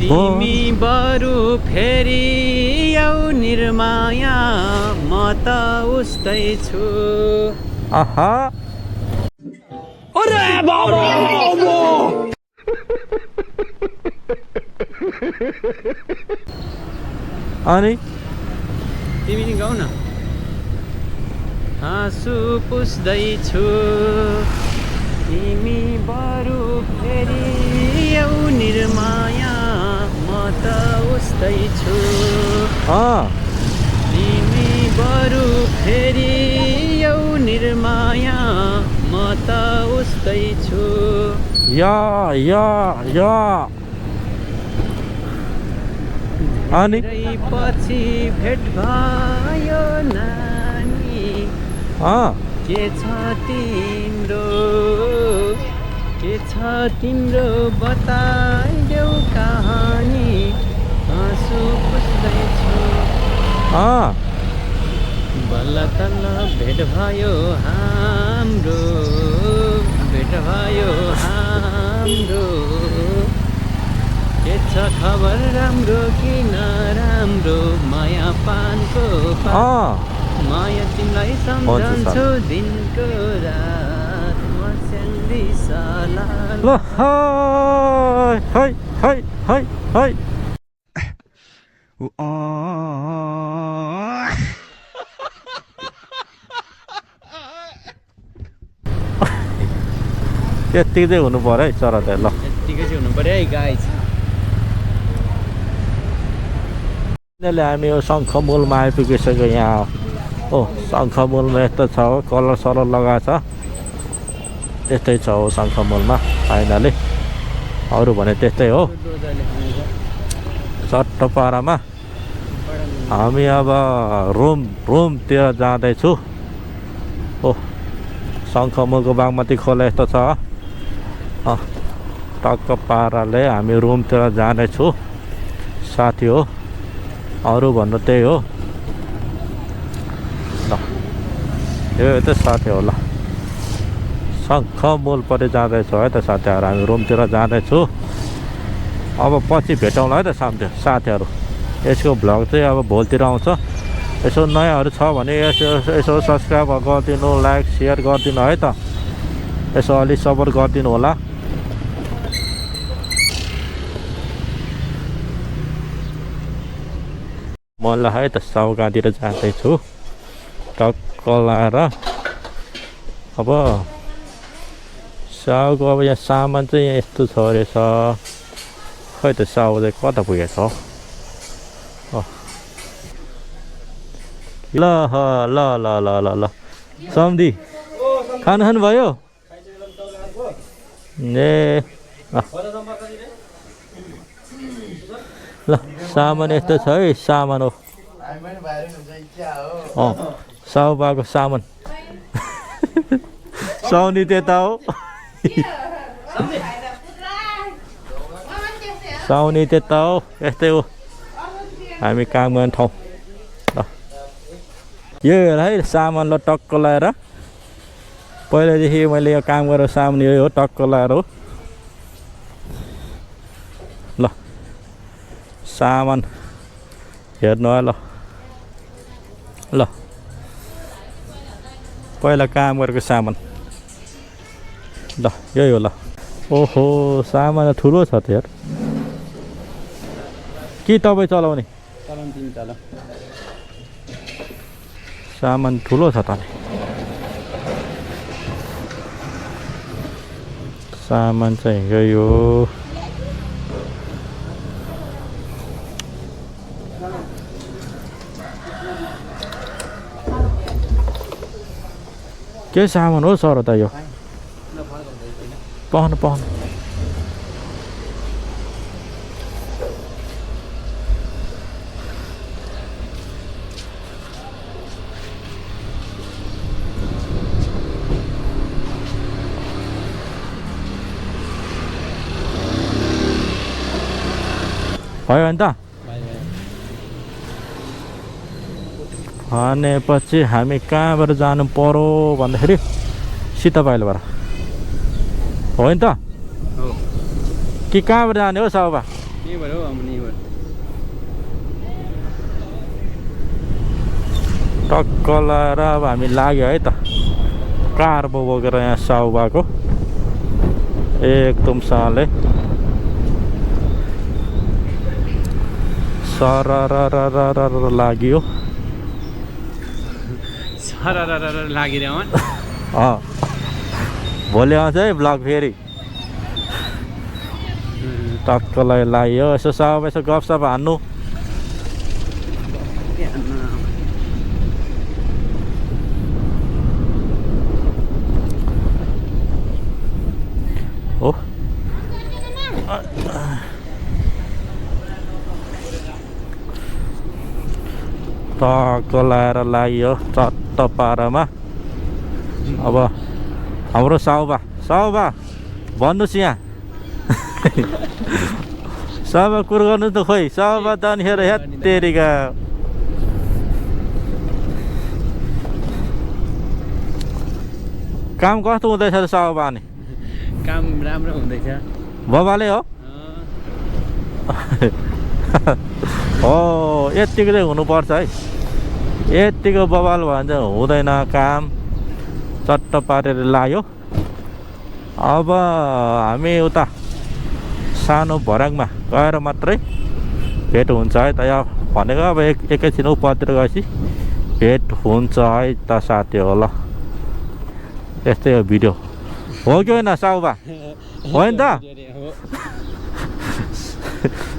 तिमी बरु फेरि यौ निर्माया म त उस्तै छु आहा अरे बाबा अनि तिमी नि गाउ न हाँसु पुस्दैछु तिमी बरु फेरि यौ निर्माया म त उस्तै छु तिमी बरु फेरि यौ निर्माया म त उस्तै छु या अनि पछि भेट भयो नानी के छ तिम्रो बताइदेऊ कहानी हाँसु पुस्दैछु बल्ल तल्ल भेट भयो हाम्रो के छ खबर राम्रो कि नराम्रो माया पानको माया तिमीलाई सम्झन्छु दिनको रात म स्याङ्दी साला ल हाय यति चाहिँ हुनु पर्यो है चरा त ल यतिकै चाहिँ हुनु पर्यो है गाइज हामी यो शङ्खमूलमा आइपुगिसक्यो यहाँ हो शङ्खमूलमा यस्तो छ हो कलर सलर लगाएको छ त्यस्तै छ हो शङ्खमूलमा फाइनली अरू भने त्यस्तै हो चट्टपारामा हामी अब रुमतिर जाँदैछु हो शङ्खमूलको बागमती खोला यस्तो छ टक्क पाराले हामी रुमतिर जाँदैछु साथी हो अरू भन्नु त्यही हो ल यो त साथी हो ल शङ्खमूलपट्टि जाँदैछु है त साथीहरू हामी रुमतिर जाँदैछु अब पछि भेटौँला है त साथीहरू यसको भ्लग चाहिँ अब भोलितिर आउँछ यसो नयाँहरू छ भने यसो सब्सक्राइब गरिदिनु लाइक सेयर गरिदिनु है त यसो अलिक सपोर्ट गरिदिनु होला मलाई है त साउगातिर जाँदैछु टक्क लाएर अब साउको अब यहाँ सामान चाहिँ यहाँ यस्तो छ रहेछ खै त साउ चाहिँ कता पुगेछ ल सम्धी खानु भयो ए ल सामान यस्तो छ है सामान हो साउ बाको सामान साउनी त्यता हो साउनी त्यता हो यस्तै हो हामी काम गर्ने ठाउँ यो हेर है सामान ल टक्क लगाएर पहिलादेखि मैले यो काम गरेर सामान यही हो टक्क लगाएर हो ल सामान हेर्नु है ल पहिला काम गरेको सामान ल यही हो ल ओहो सामान ठुलो छ त यार के तपाईँ चलाउने सामान ठुलो छ त सामान चाहिँ यही हो के सामान हो सर त यो पाउनु भयो नि त भनेपछि हामी कहाँबाट जानु पर्यो भन्दाखेरि सीतापाइलोबाट हो नि त कि कहाँबाट जाने हो साउबा यहीँबाट हो अब यहीँबाट टक्क लाएर अब हामी लाग्यो है त कार्बो बोकेर यहाँ साउबाको एकदम साले सरर लाग्यो सरर लागिरहन भोलि आउँछ है ब्लग फेरि टक्कलाई लाग्यो यसो साउबा यसो गफसफ हान्नु हो टक्क लाएर लाग्यो चट्ट पारामा अब हाम्रो साउबा भन्नुहोस् यहाँ साउबा कुरो गर्नु त खोइ साउबा त अनिखेर हेत्तेरिका काम कस्तो हुँदैछ र साउबा नि काम राम्रो हुँदैछ बबाले हो हो यत्तिको चाहिँ हुनुपर्छ है यत्तिको बबाल भयो भने चाहिँ हुँदैन काम चट्ट पारेर लाग्यो अब हामी उता सानो भर्याङमा गएर मात्रै भेट हुन्छ है त यहाँ भनेको अब एकैछिन उपतिर गएपछि भेट हुन्छ है त साथी हो ल यस्तै हो भिडियो हो कि होइन साउबा होइन त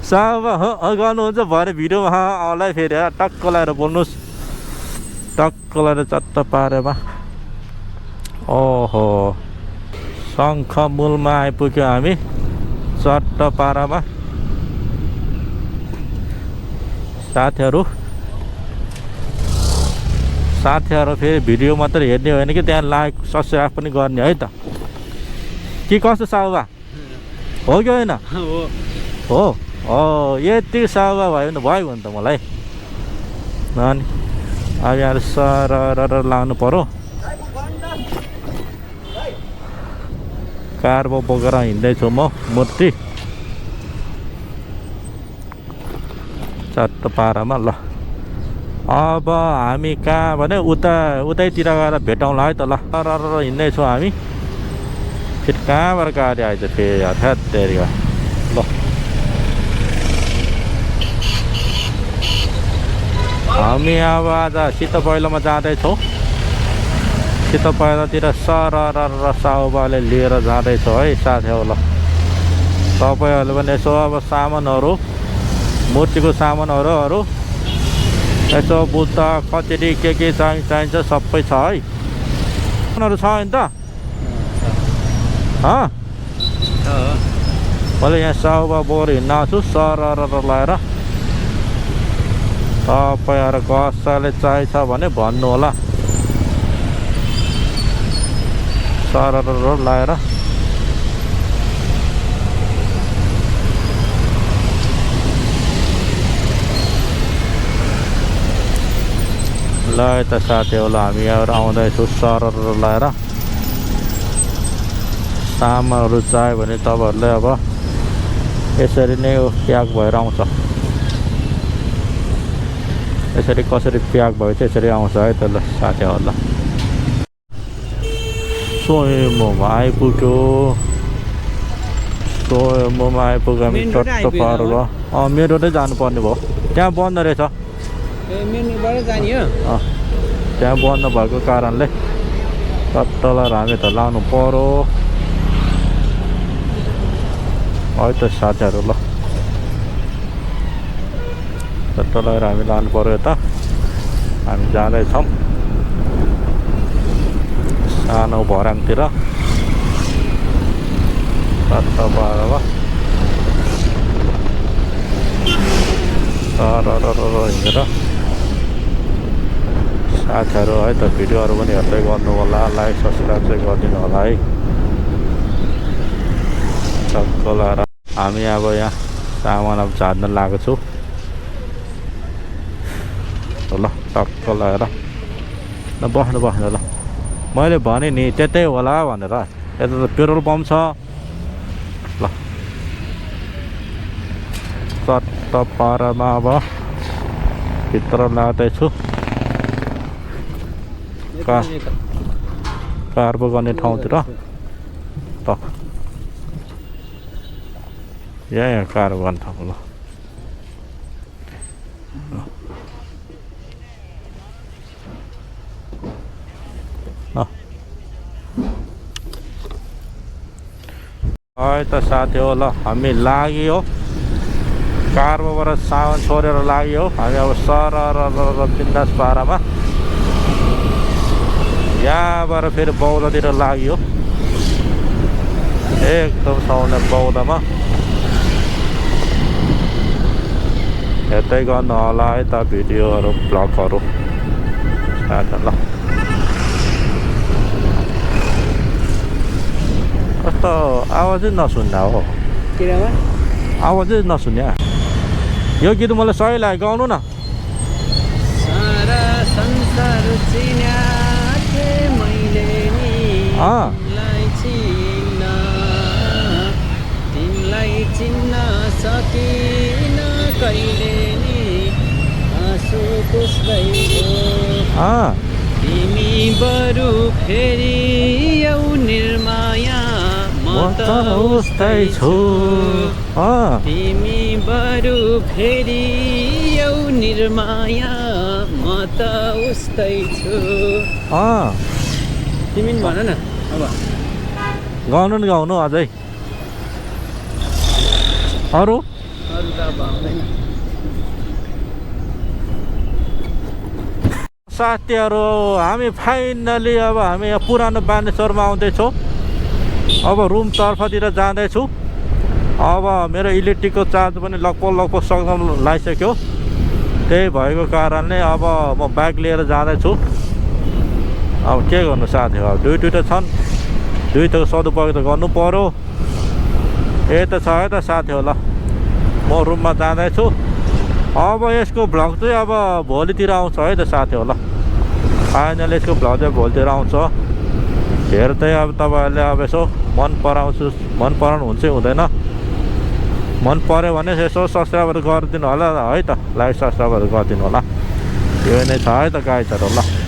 साउबा हो गर्नुहुन्छ भरे भिडियोमा आउला फेरि टक्क लगाएर बोल्नुहोस् टक्क लगाएर चट्ट पारेमा ओहो शङ्ख मूलमा आइपुग्यो हामी चट्ट पारामा साथीहरू फेरि भिडियो मात्रै हेर्ने होइन कि त्यहाँ लाइक सब्सक्राइब पनि गर्ने है त के कस्तो साउबा हो कि होइन हो यति साउबा भयो भने भयो नि त मलाई अनि अब यहाँ सरर लानु पर्यो कार्बो बोकेर हिँड्दैछु म मूर्ति चट्ट पारामा ल अब हामी कहाँ भने उतैतिर गएर भेटौँला है त ल सरर हिँड्दैछौँ हामी फेरि कहाँबाट गाडी आइज फेरि हेत्तेरिका ल हामी अब आज शीतल पहिलोमा जाँदैछौँ शीतल पहिलोतिर सरर साउबाले लिएर जाँदैछौँ है साथीहरू ल तपाईँहरूले पनि यसो अब सामानहरू मूर्तिको सामानहरू यसो बुद्ध कचेरी के चाहिन्छ सबै छ है सामानहरू छ होइन त मैले यहाँ साउबा बोर हिँड्न आउँछु सरर लगाएर तपाईँहरू कसैले चाहिन्छ भने भन्नु होला सरर लगाएर ल यता साथीहरू हामी यहाँ आउँदैछु सरर लगाएर सामानहरू चाहियो भने तपाईँहरूले अब यसरी नै प्याक भएर आउँछ यसरी कसरी प्याक भयो चाहिँ यसरी आउँछ है त ल साथीहरूलाई सोयमोमा आइपुग्यो हामी टट्ट पारेर मेन रोडै जानुपर्ने भयो त्यहाँ बन्द रहेछ त्यहाँ बन्द भएको कारणले टट्टलाई हामी त लानु पर्यो है त साथीहरू ल टट्टलाई हामी लानु पर्यो यता हामी जाँदैछौँ सानो भर्याङतिर टट्ट पारेर हिँडेर साथीहरू है त भिडियोहरू पनि हेर्दै गर्नु होला लाइक सब्सक्राइब चाहिँ गरिदिनु होला है टक्क लगाएर हामी अब यहाँ सामान अब झार्न लागेको छु ल टक्क लगाएर ल बस्नु ल मैले भने नि त्यतै होला भनेर यता त पेट्रोल पम्प छ ल सट्टपारामा अब भित्र लाग्दैछु कार्बो गर्ने ठाउँतिर त यहाँ कार्बो गर्ने ठाउँ ल त साथी हो ल हामी लाग्यो कार्बोबाट सामान छोडेर लाग्यो हामी अब सर र बिन्दास पारामा यहाँबाट फेरि बौद्धतिर लाग्यो एकदम साउने बौद्धमा हेर्दै गर्नु होला है त भिडियोहरू ब्लगहरू ल कस्तो आवाजै नसुन्दा हो आवाजै नसुन्या यो गीत मलाई सही लाग्यो गाउनु न सारा संसार चिन्याथे मैले नि तिमीलाई चिन्न सकिन कहिले नि आँसु पुस्दैछु तिमी बरु फेरि यौ निर्माया म त उस्तै छु तिमी बरु फेरि यौ निर्माया म त उस्तै छु तिमी नि भन न अब गाउनु अझै अरू त अब आउँदैन साथीहरू हामी फाइनली अब हामी यहाँ पुरानो बानेश्वरमा आउँदैछौँ अब रुम तर्फतिर जाँदैछु अब मेरो इलेक्ट्रिकको चार्ज पनि लगभग सक्न लागिसक्यो त्यही भएको कारणले अब म बाइक लिएर जाँदैछु अब के गर्नु साथी अब दुईवटा छन् दुईवटाको सदुपयोग त गर्नु पर्यो यही त छ है त साथी होला म रुममा जाँदैछु अब यसको भ्लग चाहिँ अब भोलितिर आउँछ है त साथी होला फाइनली यसको भ्लग चाहिँ भोलितिर आउँछ हेर्दै अब तपाईँहरूले अब यसो मन पराउनु हुन्छ हुँदैन मन पऱ्यो भने यसो सब्सक्राइबहरू गरिदिनु होला है त लाइक सब्सक्राइबहरू गरिदिनु होला यो नै छ है त गाइजहरू ल